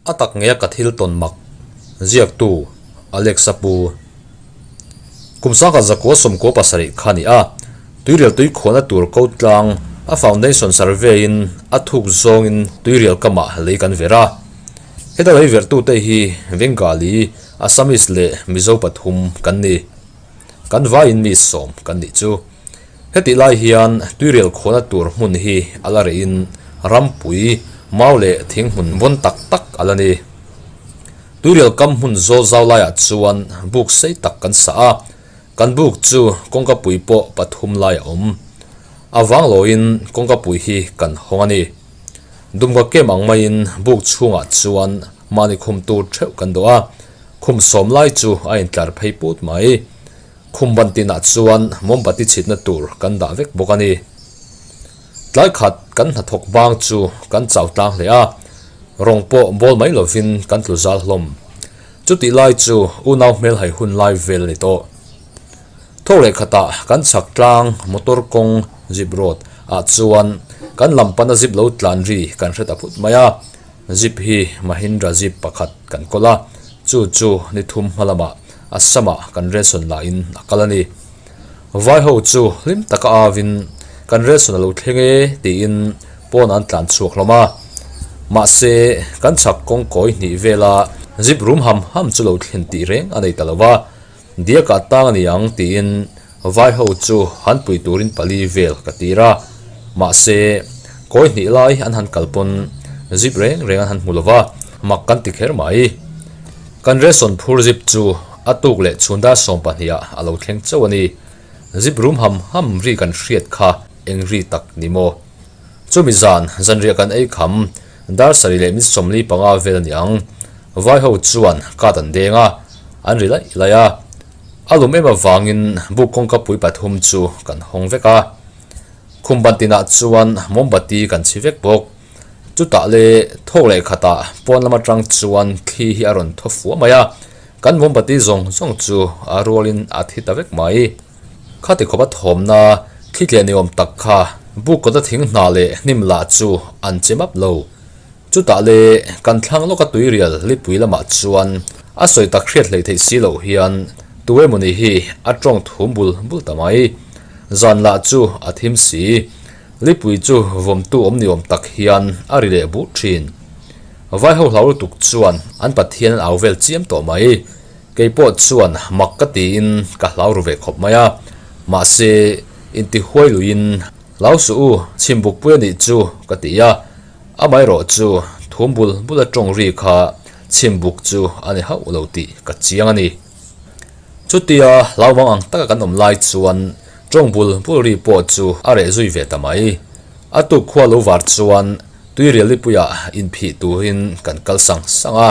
A tak ngeia ka thil tawn mak ziaktu Alexa Pu Kum sangkhat zakua sawmkua pasarih kha a ni a, tuirial tui khuahna tur ko tlang a foundation survey in a thuk zawngin tuirial kamah lei kan ver a. Heta lei verhtute hi Bengali, Assamese leh Mizo pathum kan ni. Kan vaiin mi sawm kan nih chu. Hetih lai hian tuirial khuahna tur hmun hi a la reihin rampui, mau leh thing hmun vawn tak tak a la ni. Tuirial kam hmun zawl zau laiah chuan buk sei tak kan sah a, kan buk chu kawngka pui pawh pathum lai a awm. A vang loin kawngka pui hi kan hawng a ni. Dumka kem ang maiin buk chhungah chuan mahni khum tur theuh kan dawh a, khum sawm lai chu a intlar phei put mai. Khum ban tinah chuan mombati chhitna tur kan dah vek bawk a ni. Tlai khat kan hnathawk bang chu kan chau tlang hle a, rawng pawh bawl mai lovin kan tlu zal hlawm. Chutih lai chu unau hmelhai hun lai vel a ni tawh. Tho leh khatah kan chhak tlang motor kawng zip road ah chuan kan lam pana zip lo tlan ri kan hre ta phut mai a, zip hi Mahindra zip pakhat kan kawl a, chu chu ni thum hma lamah Assam-ah kan ration lahin a kal a ni. Vai ho chu hlim taka avin kan ration a lo thleng e tiin pawn an tlan chhuak hlawm a. Mahse, kan chhak kawng kawi hnih vela zip rum ham ham chu lo thlen tih reng a nei ta lo va, Diakah tang a ni ang tiin vai ho chu han pui turin pali vel ka tir a. Mahse, kawi hnih lai an han kal pawn zip reng reng an han hmu lo va, mak kan ti kher mai. Kan ration phur zip chu a tuk leh chhun dar 12 ah a lo thleng chauh a ni. Zip rum ham ham ri kan hriat kha eng ri tak ni maw? Chumi zan zanriah kan ei kham dar sarih leh min 45 vel a ni ang. Vai ho chuan kat an deng a, an ri laih laih a. A lum em avangin buk kawngka pui pathum chu kan hawng vek a. Khum ban tinah chuan mombati kan chhi vek bawk. Chutah le thawk leh khatah pawn lam atang chuan thli hi a rawn thaw fua mai a, kan mombati zawng zawng chu a rualin a thi ta vek mai. Khati khawpa thawmna thli tleh ni awm tak kha buk kawta thing hna leh hnim lah chu an che map lo. Chutah le kan thlang lawka tuirial lipui lamah chuan a sawi tak hriat hleih theih si loh hian tu emawni hi a tawng thum bul bul ta mai. Zan lah chu a thim si. Lipui chu vawmtu awm ni awm tak hian a ri leh but thin. Vai ho hlau lutuk chuan an Pathian an au vel chiam tawh mai. Kei pawh chuan mak ka tiin ka hlau ru ve khawp mai a. Mahse, inti huai luiin hlau suh u, chhimbukpui a nih chu ka ti a. Amaherawh chu thum bul bula tawng ri kha chhimbuk chu a ni hauh lo tih ka chiang a ni. Chutia hlauvang ang taka kan awm lai chuan Tawng bul bul ri pawh chu a reh zui ve ta mai. A tuk khua lo var chuan tuirial lipuiah inphih turin kan kal sang sang a.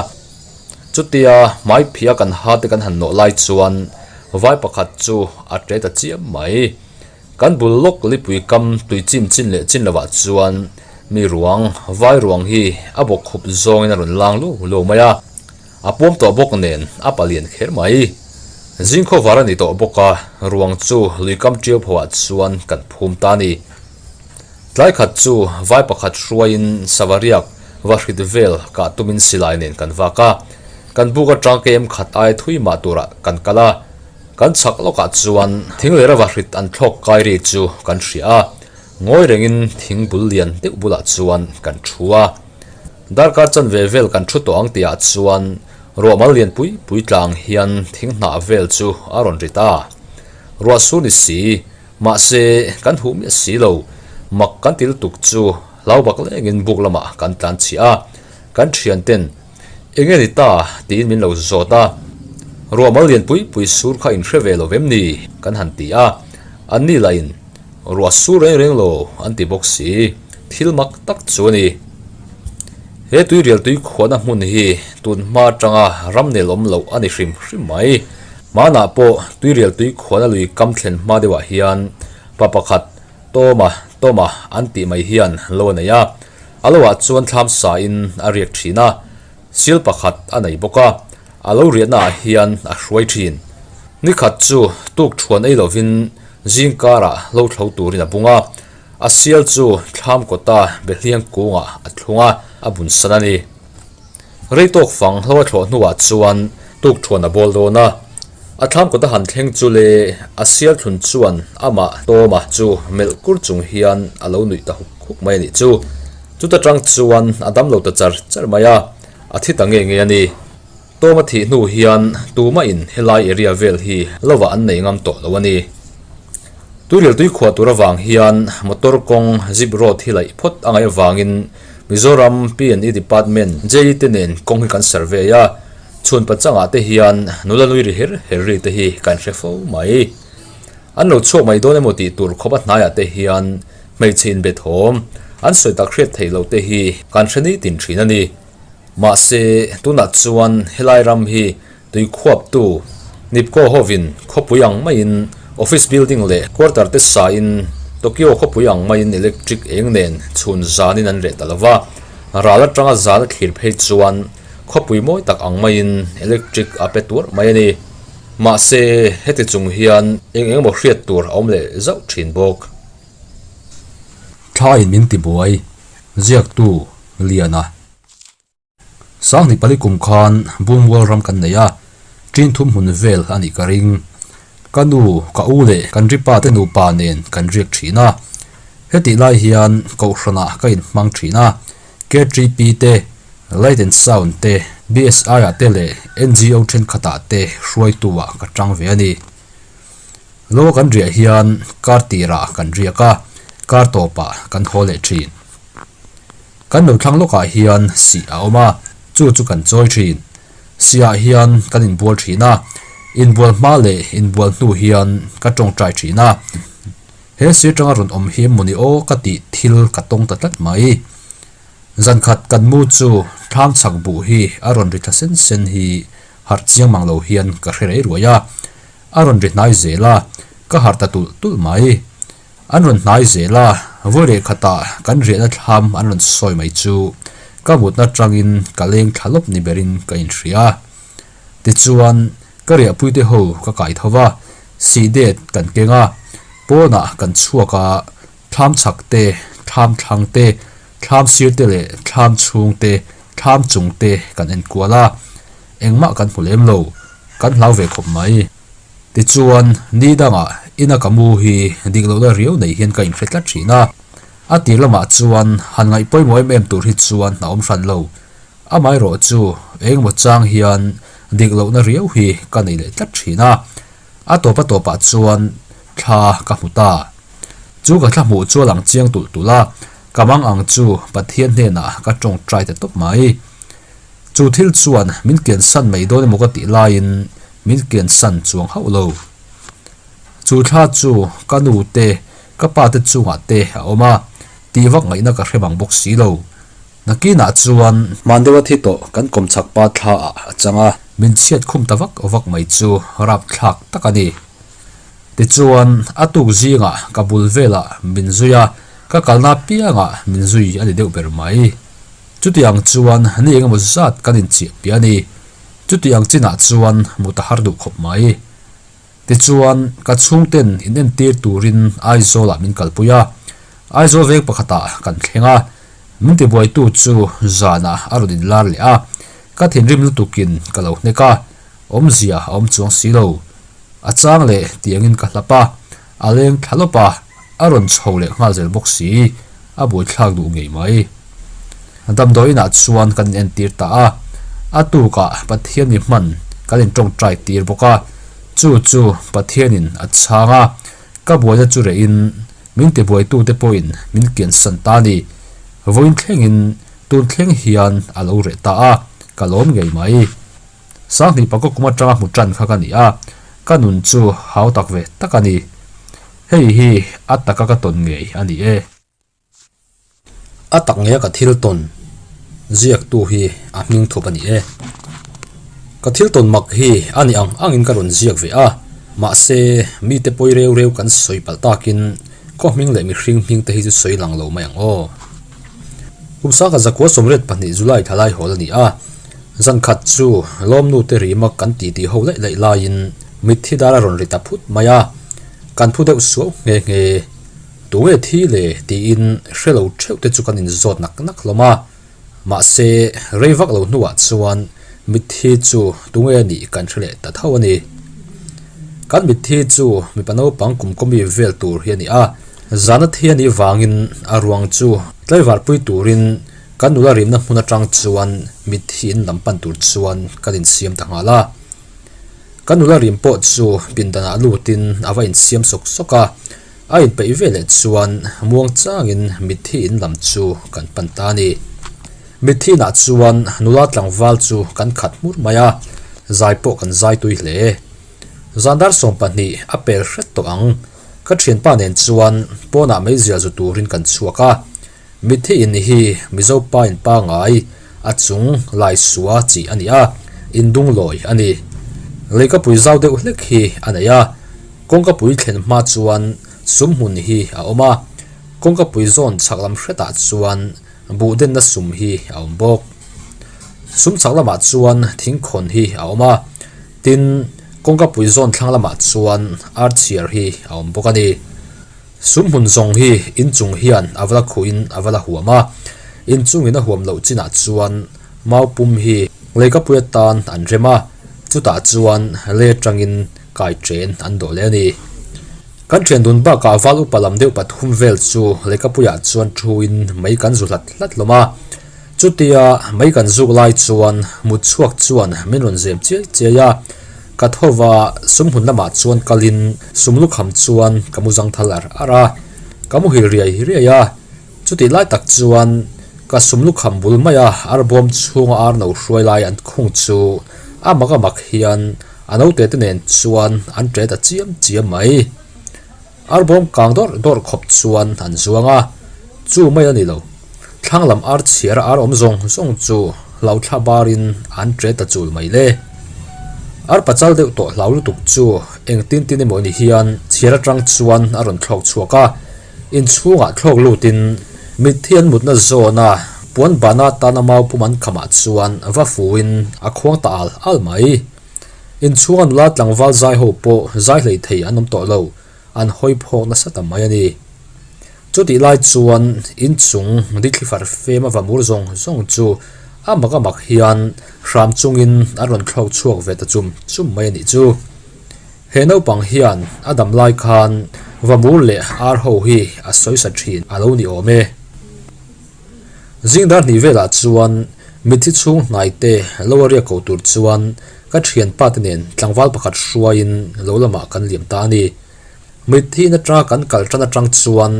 Chutia hmai phia kan ha te kan han nawh lai chuan vai pakhat chu a tle ta chiam mai. Kan bul lawk lipui kam tui chin chin leh chin lovah chuan mi ruang, vai ruang hi a bawk khup zawngin a rawn lang lu lu mai a. A puam tawh bawk nen a palian kher mai. Zing khawvar a ni tawh bawk a, ruang chu lui kam ṭiau phoah chuan kan phum ta a ni. Tlai khat chu vai pakhat hruaiin Savariak va hrit vel kah tumin silai nen kan vak a, kan buk aṭang kem khat ai thui mah turah kan kal a, kan chhak lawkah chuan thing lera va hrit an thlawk kai ri chu kan hria a, ngawi rengin thing bul lian deuh bulah chuan kan ṭhu a. Darkar chanve vel kan thu tawh ang tihah chuan ruahmal lian pui pui tlang hian thing hnah vel chu a rawn ri ta. Ruah su ni si, mahse kan huh miah si lo. Mak kan ti lutuk chu hlau bak lengin buk lamah kan tlan chhiah a, kan thian ten eng nge ni ta tiin min lo zawt a. Ruahmal lian pui pui sur kha in hre ve lo vem ni kan han ti a, an ni lah in Ruah sur reng reng lo an ti bawk si, thil mak tak chu a ni. He tuirial tui khuahna hmun hi tun hma atanga ram nel awm loh a ni hrim hrim mai. Hmanah pawh tuirial tui khuahna lui kam thlen hma deuhah hian pa pakhat Tawma, Tawma an tih mai hian lo a nei a, a loah chuan thlam sain a riak thin a, sil pakhat a nei bawk a, a lo riahnaah hian a hruai thin. Nikhat chu tuk thuan ei lovin Zing karah lo thlo turin a bung a, a sial chu thlam kawta behliang kungah a thlung a, a bun san a ni. Rei tawk fang hlo a thlawh hnuah chuan tukṭhuan a bawl dawn a. A thlam kawt a han thleng chu le a sial thlun chuan amah Tawma chu melh kur chung hian a lo nuih ta huk huk mai a nih chu. Chuta tang chuan a dam lo ta char char mai a, a thi ta nge nge a ni. Tawma thih hnu hian tumahin helai area vel hi lovah an nei ngam tawh lo a ni. Tuirial tui khuah tur avang hian motor kawng zip road hi laih phawt a ngaih avangin Mizoram P&E Department JE te nen kawng hi kan survey a, chhun pachangah te hian nula nui ri her her ri te hi kan hre fo mai. An lo chhuak mai dawn emaw tih tur khawp a hnaiah te hian hmeichhe inbe thawm an sawi tak hriat theih loh te hi kan hre nitin thin a ni. Mahse, tunah chuan helai ram hi tui khuaptu Nipco hovin khawpui ang maiin office building leh quarter te sain Tokyo khawpui ang maiin electric eng nen chhun zanin an reh ta lo va, ral atanga zan a thlir phei chuan khawpui mawi tak ang maiin electric a pe tuar mai a ni. Mahse, heti chung hian eng engemaw hriat tur a awm leh zauh thin bawk. Thlaiin min tibuai, ziaktu Liana. Sanghnih pali kum khan Bungmual ram kan nei a, ṭin thum hmun vel a nih ka ring. Ka nu, ka u leh kan ripa te nupa nen kan riak ṭhin a. Hetih lai hian Kohhranah ka inhmang ṭhin a, KTP te, Light and Sound te, BSI ah te leh NGO ṭhenkhatah te hruaitu ah ka ṭang ve a ni. Lo kan riah hian kar tirah kan riak a, kar tawpah kan haw leh ṭhin. Kan lo thlang lawkah hian sih a awm a, chu chu kan chawi thin. Sihah hian kan inbual thin a, inbual hma leh inbual hnu hian ka tawngtai thin a. He sir tanga rawn awm hi mawni aw ka tih thil ka tawng ta tlat mai. Zankhat kan mu chu thlam chhak buh hi a rawn ri thla sen sen hi harh chiang mang lo hian ka hre rei ruai a. A rawn ri hnai zel a, ka harh ta tulh tulh mai. An rawn hnai zel a, vawi leh khatah kan riahna thlam an rawn sawi mai chu ka mutna tangin ka leng thla lawp ni berin ka inhria. Tichuan, ka riahpuite ho ka kai tho va, sihdet kan keng a, pawnah kan chhuak a, thlam chhak te, thlam thlang te, thlam sir te leh thlam chhung te, thlam chung te kan enkual a, engmah kan hmu lem lo, kan hlau ve khawp mai. Tichuan, ni dangah ina ka mu hi dik lohna riau nei hian ka inhre tlat thin a. A tir lamah chuan han ngaih pawimawh em em tur hi chuan a awm hran lo. Amaherawh chu engemaw chang hian dik lohna riau hi ka nei leh tlat thin a. A tawp a tawpah chuan thla ka hmu ta. Chu ka thla hmuh chu a lang chiang tulh tulh a, ka mang ang chu Pathian hnenah ka tawngtai ta tawp mai. Chu thil chuan min kiansan mai dawn emaw ka tih laiin min kiansan chuang hauh lo. Chu thla chu ka nu te, ka pa te chungah te a awm a, tih vak ngaihna ka hre bang bawk si lo. Nakinah chuan. Hman deuha thi tawh kan kawmchhak pa thla ah a chang a. Min chhiat khum ta vak vak mai chu rapthlak tak a ni. Tichuan, a tuk zingah ka bul velah min zui a, ka kalna piangah min zui a ni deuh ber mai. Chuti ang chuan ni engemaw zat kan inchiah piah a ni. Chuti ang chinah chuan mut a har duh khawp mai. Tichuan, ka chhungten in entir turin Aizawlah min kalpui a. Aizawl veng pakhatah kan thleng a. Min tibuaitu chu zanah a rawn inlar leh a. Ka thinrim lutukin ka lo hnek a. Awmzia a awm chuang si lo. A chang leh tiangin ka hlap a. A leng thla lawp a, a rawn chho leh nghal zel bawk si, a buaithlak duh ngei mai. Damdawi inah chuan kan inentir ta a, a tukah Pathian mi hman kan intawngtai tir bawk a, chu chu Pathianin a chhang a, ka buaina chu rehin min tibuaitute pawhin min kiansan ta a ni. Vawiin thlengin tun thleng hian a lo reh ta a, ka lawm ngei mai. Sanghnih pakaw kum atanga hmu tan kha ka ni a, ka nun chu hau tak ve tak a ni. Hei hi a taka ka tawn ngei a ni e. A tak ngeia ka thil tawn ziaktu hi a hming thup a ni e. Ka thil tawn mak hi a ni ang angin ka rawn ziak ve a, mahse mite pawi reu reu kan sawi palh takin khaw hming leh mihring hming te hi chu sawi lang lo mai ang aw. Kum sangkhat zakua 82 July thalai hawl a ni a. Zan khat chu lawmnu te rima kan titi ho laih laih laiin mitthi dar a rawn ri ta phut mai a, kan phu deuh suau nghe nghe. Tunge thi le tiin hre lo theuh te chu kan inzawt nak nak hlawm a. Mahse, rei vak lo hnuah chuan mitthi chu tunge a nih kan hre leh ta tho a ni. Kan mitthi chu mipa naupang kum kawmi vel tur hi a ni a, zana thi a nih vangin a ruang chu tlaivarpui turin kan nula rimna hmun atang chuan mitthi in lam pan tur chuan kan insiam ta nghal a. Ka nula rim pawh chu pindanah lutin a va insiam sawk sawk a, a inpeih ve leh chuan muang changin mitthi in lam chu kan pan ta a ni. Mitthi inah chuan nula tlangval chu kan khat hmur mai a, zai pawh kan zai tui hle. Zandar 12 a pel hret tawh ang, ka thianpa nen chuan pawnah meizial zu turin kan chhuak a, Mitthi in hi Mizo pa in pangai a chung lai sua chi a ni a, in dung lawi a ni. Leikapui zau deuh hlek hi a nei a, kawngkapui thlen hma chuan sum hmun hi a awm a, kawngkapui zawn chhak lam hretah chuan buh denna sum hi a awm bawk. Sum chhak lamah chuan thingkhawn hi a awm a, tin, kawngkapui zawn thlang lamah chuan archhiar hi a awm bawk a ni. Sum hmun zawng hi inchung hian a va la khuhin a va la huam a, inchungin a huam loh chinah chuan mau pum hi leikapui atan an rem a, chutah chuan le atangin kai chen an dawh leh a ni. Kan thian dun bakah val upa lam deuh pathum vel chu leikapuiah chuan thuin mei kan zu hlat hlat hlawm a, chutia mei kan zuk lai chuan mut chhuak chuan min rawn zem chiai chiai a, Ka tho va, sum hmun lamah chuan kalin sum lukham chuan ka mu zang thal ar ar a, ka muhil riai riai a. Chutih lai tak chuan ka sum lukham bul maia arbawm chhunga ar no hruai lai an khung chu a mak a mak hian a naute te nen chuan an ṭe ta chiam chiam mai. Arbawm kang dawrh dawrh khawp chuan an zuang a, chu mai a ni lo. Thlang lam ar chhiar a ar awm zawng zawng chu hlau thla barin an ṭe ta chul mai le. Ar pachal deuh tawh hlau lutuk chu eng tin tin emaw ni hian chhiar atang chuan a rawn thlawk chhuak a, inchhungah thlawk lutin mitthi an mutna zawna puan bana tana mau pum an khamah chuan va fuin a khuang ta al al mai. Inchhunga nula tlangval zai ho pawh zai hlei thei an awm tawh lo, an hawi phawk nasa ta mai a ni. Chutih lai chuan inchung dithli far fem a va mur zawng zawng chu a mak a mak hian hram chungin an rawn thlawk chhuak ve ta chum chum mai a nih chu. He naupang hian a dam lai khan va mur leh ar ho hi a sawisa thin a lo ni awm e. Zingdar hnih velah chuan mitthi chhung hnaite lo a riak ko tur chuan ka thianpa te nen tlangval pakhat hruaiin lo lamah kan liam ta a ni. Mitthi in atanga kan kal tan atang chuan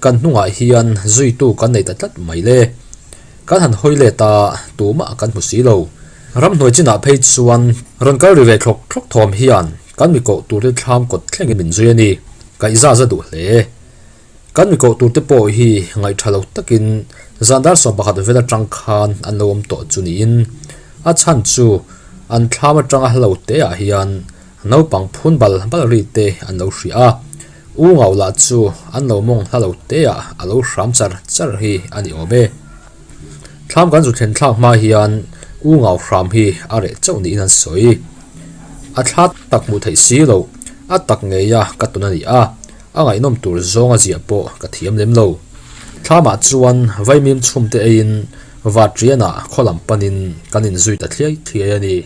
kan hnungah hian zuitu kan nei ta tlat mai le. Kan han hawi let a, tumah kan hmu si lo. Ramhnuai chinah phei chuan rawn kal ri ve thlawk thlawk thawm hian kan mi koh turte thlam kawt thlengin min zui a ni. Kaihza za duh hle. Kan mi koh turte pawh hi ngaih tha lo takin zan dar 11 vel atang khan an lo awm tawh chu niin a chhan chu an thlam atanga hla lo te ah hian naupang phun bal bal ri te an lo hria a, u ngau lah chu an lo mawng hla lo te ah a lo hram char char hi a ni awm e. Thlam kan zu thlen thlak hma hian u ngau hram hi a reh chauh niin an sawi. A thla tak hmuh theih si loh, a tak ngeia ka tawn a ni a. A ngaihnawm tur zawnga ziah pawh ka thiam lem lo. Thlamah chuan vaimim chhumte eiin Vatrianah khaw lam panin kan inzui ta thliai thliai a ni.